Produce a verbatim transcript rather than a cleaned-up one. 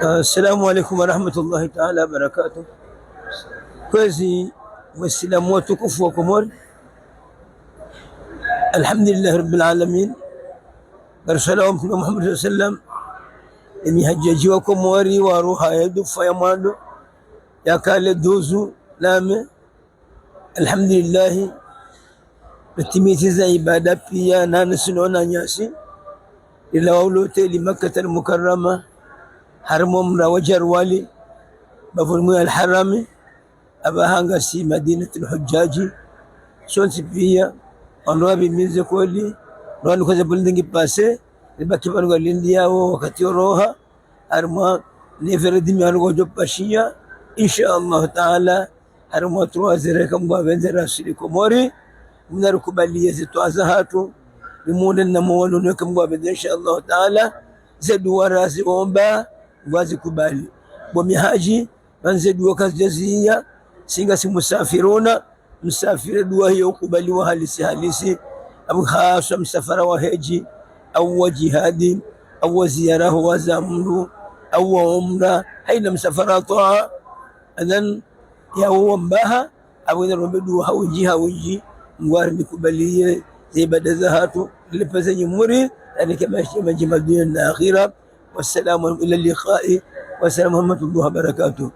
Assalamu alaikum warahmatullahi taala wabarakatuh. Kwezi, Waislamu watukufu wa Komori, alhamdulillahi rabbil alamin. Baada swala wa Mtume Muhammad swalla Allahu alayhi wasallam, emi hajjaji wa Komori waroha ye dufa ya mwando, yakale duzu name. Alhamdulillahi, ritimizi ze ibada piya nane sino na nyasi. Rilawa ho loteli Makkatal Mukarrama, harimwa mra wa Jarwali, bapvuni mwa Al-Harami, apvaha ngasi Madinatul Hujjaji. Sontsi piya, wandru wapvimize koli, rwani koze bulindingi pase, ribaki pvanu ngalindiyawo wakati oroha, harimwa neuf heures et demie harimwa djo pashiya, insha Allah taala, harimwa trois heures eka Mngu apvendze rasili Komori, mna rikubaliye ze twaa zahatru, rimunde na mwono eka Mngu apvendze, insha Allah taala, ze duwa raziomba, Mngu azikubali. Bo mihaji, pvanu ze duwa kazidjaziya, si ngasi musafiruna, msafiri duwa hiyo ukubaliwa halisi halisi, apvo haswa msafara wa heji, au wa jihadi, au wa ziyara ho waza mndru, au wa umra, haina msafara twaa, adhan ya uwa mbaha, apvo ina rombe duwa hawinji, hawinji, Mngu arimikubaliye ze ibada zahatru, lipveze nyumuri, anike maesha madjema duniya na akhira. Wassalamu ila liqai, wassalamu warahmatullahi wabarakatuh.